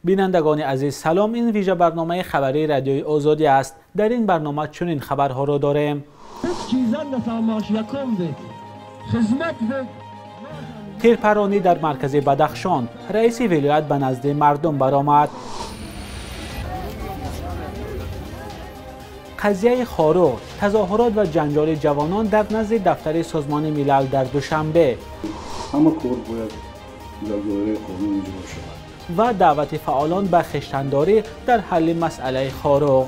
Бинандагони азиз, салом. Ин вижа барномаи хабарии Радиои Озодӣ аст. Дар ин барнома чунин хабарҳоро дорем. Тирпаронӣ дар маркази Бадахшон. Раиси вилоят ба назди мардум баромад. Қазияи Хоруғ, тазоҳурот ва ҷанҷоли ҷавонон дар назди дафтари Созмони Милал дар Душанбе. Ҳама кор бояд дар доираи қонун иҷро шавад. Ва даъвати фаъолон ба хештандорӣ дар ҳалли масъалаи Хоруғ.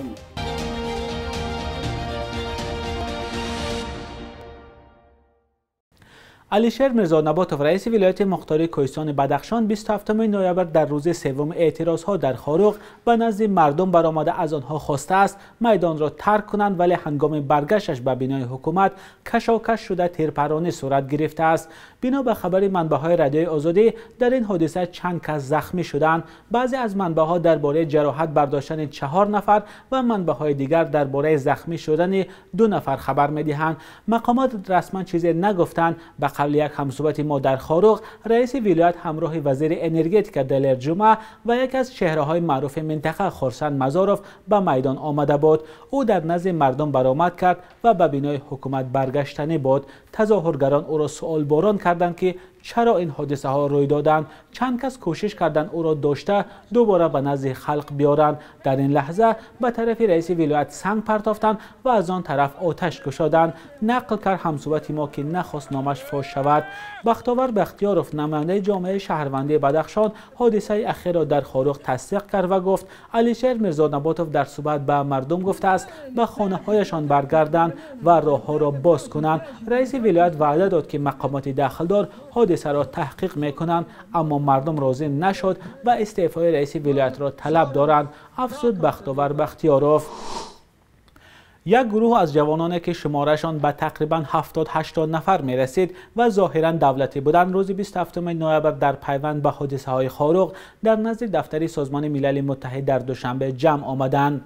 Алишер Мирзонаботов, раиси вилояти мухтори Кӯҳистони Бадахшон, 27 ноябр дар рӯзи севуми эътирозҳо дар Хоруғ ба назди мардум баромада аз онҳо хостааст майдонро тарк кунанд, вале ҳангоми баргашташ ба бинои ҳукумат кашокаш шуда тирпаронӣ сурат гирифтааст. Бино ба хабари манбаъҳои Радиои Озодӣ, дар ин ҳодиса чанд кас захмӣ шуданд. Баъзе аз манбаъҳо дар бораи ҷароҳат бардоштани 4 нафар ва манбаъҳои дигар дар бораи захмӣ шудани 2 нафар хабар медиҳанд. Мақомот расман чизе нагуфтанд. Ба қавли як ҳамсӯҳбати мо дар Хоруғ, раиси вилоят ҳамроҳи вазири энергетика Далер Ҷума ва яке аз чеҳраҳои маъруфи минтақа Хурсанд Мазоров ба майдон омада буд. Ӯ дар назди мардум баромад кард ва ба бинои ҳукумат баргаштанӣ буд. Тазоҳургарон ӯро суолборон карданд, ки чаро ин ҳодисаҳо рӯй доданд. Чанд кас кӯшиш карданд ӯро дошта дубора ба назди халқ биёранд. Дар ин лаҳза ба тарафи раиси вилоят санг партофтанд ва аз он тараф оташ кушоданд. Нақл кард ҳамсӯҳбати мо, ки нахост номаш фош шавад. Бахтовар Бахтиёров, намояндаи ҷомеаи шаҳрвандии Бадахшон, ҳодисаи ахирро дар Хоруғ тасдиқ кард ва гуфт Алишер Мирзонаботов дар суҳбат ба мардум гуфтааст ба хонаҳояшон баргарданд ва роҳҳоро боз кунанд. Раиси вилоят ваъда дод, ки мақомоти дахлдор ҳодисаро таҳқиқ мекунанд, аммо мардум розӣ нашуд ва истеъфои раиси вилоятро талаб доранд, афзуд Бахтовар Бахтиёров. Як гурӯҳ аз ҷавононе, ки шуморашон ба тақрибан 70-80 нафар мерасид ва зоҳиран давлатӣ буданд, рӯзи 27 ноябр дар пайванд ба ҳодисаҳои Хоруғ дар назди дафтари Созмони Милали Муттаҳид дар Душанбе ҷамъ омаданд.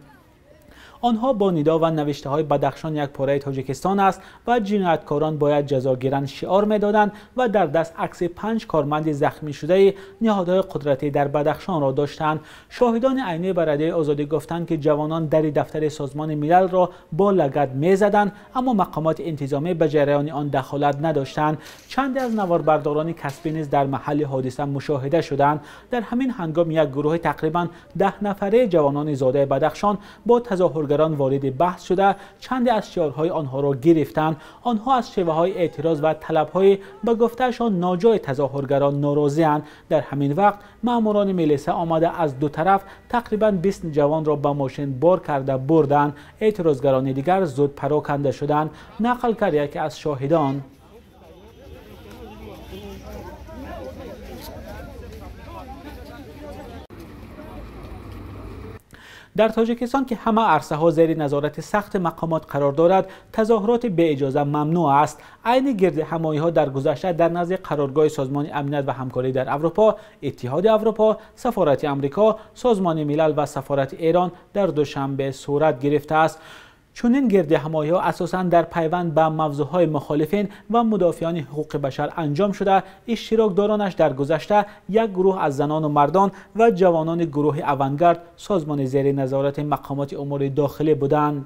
Онҳо бо нидо ва навиштаҳои Бадахшон як пораи Тоҷикистон аст ва ҷинояткорон бояд ҷазо гиранд шиор медоданд ва дар даст акси 5 корманди захмӣ шудаи ниҳодҳои қудратӣ дар Бадахшонро доштанд. Шоҳидони айнӣ ба Радиои Озодӣ гуфтанд, ки ҷавонон дари дафтари Созмони Милалро бо лагад мезаданд, аммо мақомоти интизомӣ ба ҷараёни он дахолат надоштанд. Чанде аз наворбардорони касбӣ низ дар маҳалли ҳодиса мушоҳида шуданд. Дар ҳамин ҳангом як гурӯҳи тақрибан 10 нафараи ҷавонони зодаи Бадахшон бо тазоҳургарон вориди баҳс шуда чанде аз шиорҳои онҳоро гирифтанд. Онҳо аз шеваҳои эътироз ва талабҳои ба гуфтаашон ноҷои тазоҳургарон норозианд. Дар ҳамин вақт маъмурони милиса омада аз ду тараф тақрибан 20 ҷавонро ба мошин бор карда бурданд. Эътирозгарони дигар зуд пароканда шуданд, нақл кард яке аз шоҳидон. Дар Тоҷикистон, ки ҳама арсаҳо зери назорати сахти мақомот қарор дорад, тазоҳуроти беиҷоза мамнӯъ аст. Айни гирдиҳамоиҳо дар гузашта дар назди қароргоҳи Созмони Амният ва ҳамкорӣ дар Аврупо, Иттиҳоди Аврупо, Сафорати Амрико, Созмони Милал ва Сафорати Эрон дар Душанбе сурат гирифтааст. Чунин гирдиҳамоиҳо асосан дар пайванд ба мавзӯъҳои мухолифин ва мудофиёни ҳуқуқи башар анҷом шуда, иштирокдоронаш дар гузашта як гурӯҳ аз занону мардон ва ҷавонони гурӯҳи авангард, созмони зери назорати мақомоти умури дохилӣ буданд.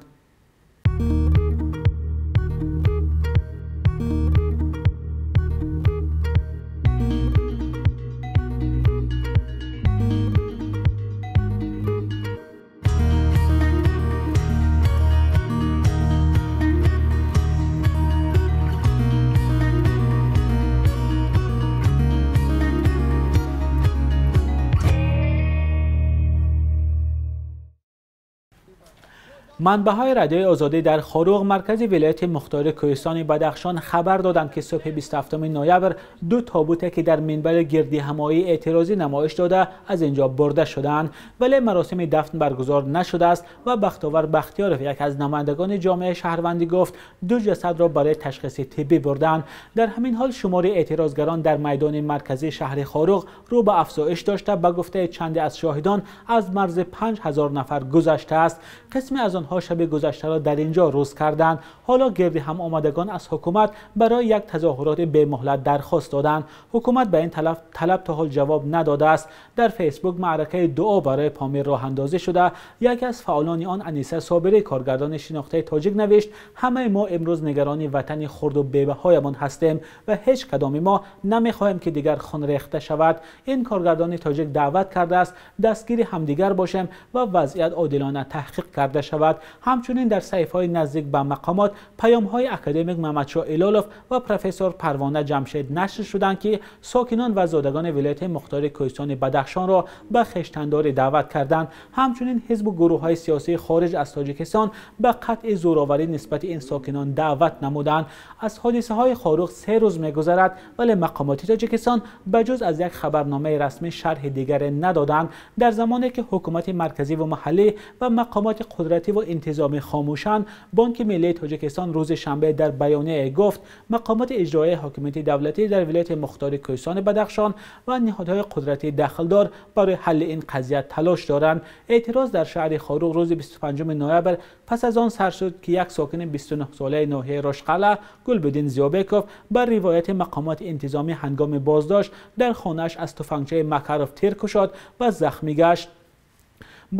Манбаъҳои Радиои Озодӣ дар Хоруғ, маркази вилояти мухтори Кӯҳистони Бадахшон, хабар доданд, ки субҳи 27 ноябр 2 тобуте, ки дар минбари гирдиҳамоии эътирозӣ намоиш дода, аз инҷо бурда шудаанд, вале маросими дафн баргузор нашудааст ва Бахтовар Бахтиёров, яке аз намояндагони ҷомеаи шаҳрвандӣ, гуфт 2 ҷасадро барои ташхиси тиббӣ бурданд. Дар ҳамин ҳол шумори эътирозгарон дар майдони марказии шаҳри Хоруғ рӯ ба афзоиш дошта, ба гуфтаи чанде аз шоҳидон аз марзи 5000 нафар гузаштааст. Қисме аз онҳо шаби гузаштаро дар инҷо рӯз карданд. Ҳоло гирди ҳам омадагон аз ҳукумат барои як тазоҳуроти бемуҳлат дархост доданд. Ҳукумат ба ин талаб то ҳол ҷавоб надодааст. Дар Фейсбук маъракаи дуо барои Помир роҳандозӣ шуда. Яке аз фаъолони он Аниса Собирӣ, коргардони шинохтаи тоҷик, навишт: ҳамаи мо имрӯз нигарони ватани хурду бебаҳоямон ҳастем ва ҳеҷ кадоми мо намехоҳем ки дигар хун рехта шавад. Ин коргардони тоҷик даъват кардааст дастгири ҳамдигар бошем ва вазъият одилона таҳқиқ карда шавад. Ҳамчунин дар саҳифаҳои наздик ба мақомот паёмҳои академик Мамадшоҳ Илолов ва профессор Парвона Ҷамшед нашр шуданд, ки сокинон ва зодагони вилояти мухтори Кӯҳистони Бадахшонро ба хештандорӣ даъват карданд. Ҳамчунин ҳизбу гурӯҳҳои сиёсии хориҷ аз Тоҷикистон ба қатъи зӯроварӣ нисбати ин сокинон даъват намуданд. Аз ҳодисаҳои Хоруғ 3 рӯз мегузарад, вале мақомоти Тоҷикистон ба ҷуз аз як хабарномаи расмӣ шарҳи дигаре надоданд. Дар замоне ки ҳукумати марказӣ ва маҳаллӣ ва мақомоти қудратӣ ва интизомӣ хомӯшанд, Бонки Миллии Тоҷикистон рӯзи шанбе дар баёнияе гуфт мақомоти иҷроияи ҳокимияти давлатӣ дар вилояти мухтори Кӯҳистони Бадахшон ва ниҳодҳои қудратии дахлдор барои ҳалли ин қазия талош доранд. Эътироз дар шаҳри Хоруғ рӯзи 25 ноябр пас аз он сар шуд, ки як сокини 29-солаи ноҳияи Рошқалъа Гулбиддин Зиёбеков ба ривояти мақомоти интизомӣ ҳангоми боздошт дар хонааш аз туфангчаи Макаров тир кушод ва захмӣ гашт.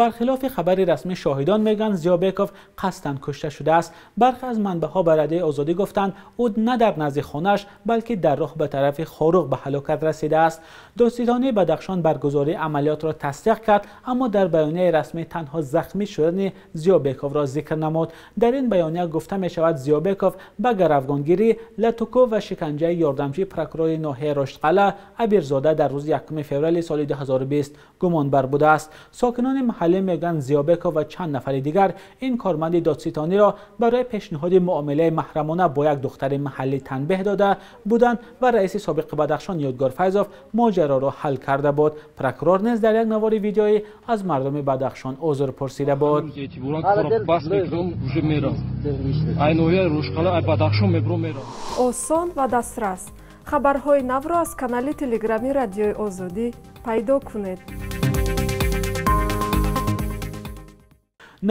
Бархилофи хабари расмӣ шоҳидон мегӯянд Зиёбеков қасдан кушта шудааст. Бархе аз манбаъҳо ба Радиои Озодӣ гуфтанд ӯ на дар назди хонааш, балки дар роҳ ба тарафи Хоруғ ба ҳалокат расидааст. Додситонии Бадахшон баргузории амалиётро тасдиқ кард, аммо дар баёнияи расмӣ танҳо захмӣ шудани Зиёбековро зикр намуд. Дар ин баёния гуфта мешавад Зиёбеков ба гаравгонгирӣ, латукӯб ва шиканҷаи ёрдамчии прокурори ноҳияи Рошқалъа Абирзода дар рӯзи 1 феврали соли 2020 гумонбар будааст. Сокинони маҳаллӣ мегӯянд Зиёбеков ва чанд нафари дигар ин корманди додситониро барои пешниҳоди муомилаи маҳрамона бо як духтари маҳаллӣ танбеҳ дода буданд ва раиси собиқи Бадахшон Ёдгор Файзов моҷароро ҳал карда буд. Прокурор низ дар як навори видеоӣ аз мардуми Бадахшон узр пурсида буд. Осон ва дастрас хабарҳои навро аз канали телеграми Радиои Озодӣ пайдо кунед.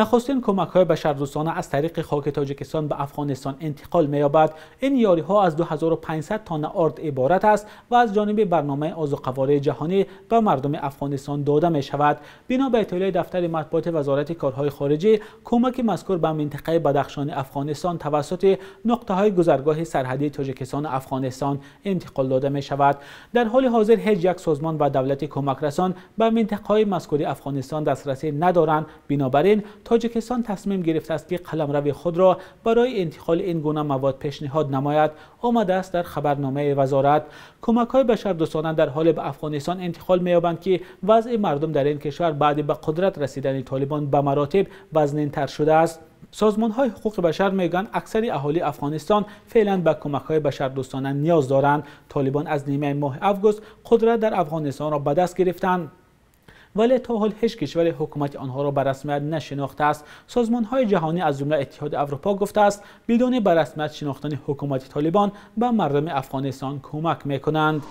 Нахустин кӯмакҳои башардӯстона аз тариқи хоки Тоҷикистон ба Афғонистон интиқол меёбад. Ин ёриҳо аз 2500 тонна орд иборат аст ва аз ҷониби барномаи озуқавории ҷаҳонӣ ба мардуми Афғонистон дода мешавад. Бино ба иттилои дафтари матбуоти Вазорати корҳои хориҷӣ, кӯмаки мазкур ба минтақаи Бадахшони Афғонистон тавассути нуқтаҳои гузаргоҳи сарҳадии Тоҷикистон ва Афғонистон интиқол дода мешавад. Дар ҳоли ҳозир ҳеҷ як созмон ва давлати кӯмакрасон ба минтақаҳои мазкури Афғонистон дастрасӣ надоранд. Бинобар ин Тоҷикистон тасмим гирифтааст, ки қаламрави худро барои интиқоли ин гуна мавод пешниҳод намояд. Омадааст дар хабарномаи вазорат. Кӯмакҳои башардӯстона дар ҳоле ба Афғонистон интиқол меёбанд, ки вазъи мардум дар ин кишвар баъди ба қудрат расидани Толибон ба маротиб вазнинтар шудааст. Созмонҳои ҳуқуқи башар мегӯянд аксари аҳолии Афғонистон феълан ба кӯмакҳои башардӯстона ниёз доранд. Толибон аз нимаи моҳи август қудрат дар Афғонистонро ба даст гирифтанд, вале то ҳол ҳеҷ кишвари ҳукумати онҳоро ба расмият нашинохтааст. Созмонҳои ҷаҳонӣ аз ҷумла Иттиҳоди Аврупо гуфтааст бидуни ба расмият шинохтани ҳукумати Толибон ба мардуми Афғонистон кӯмак мекунанд.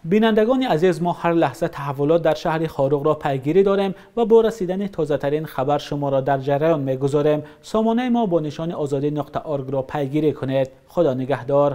Бинандагони азиз, мо ҳар лаҳза таҳаввулот дар шаҳри Хоруғро пайгирӣ дорем ва бо расидани тозатарин хабар шуморо дар ҷараён мегузорем. Сомонаи мо бо нишони ozodi.org-ро пайгирӣ кунед. Худо нигаҳдор.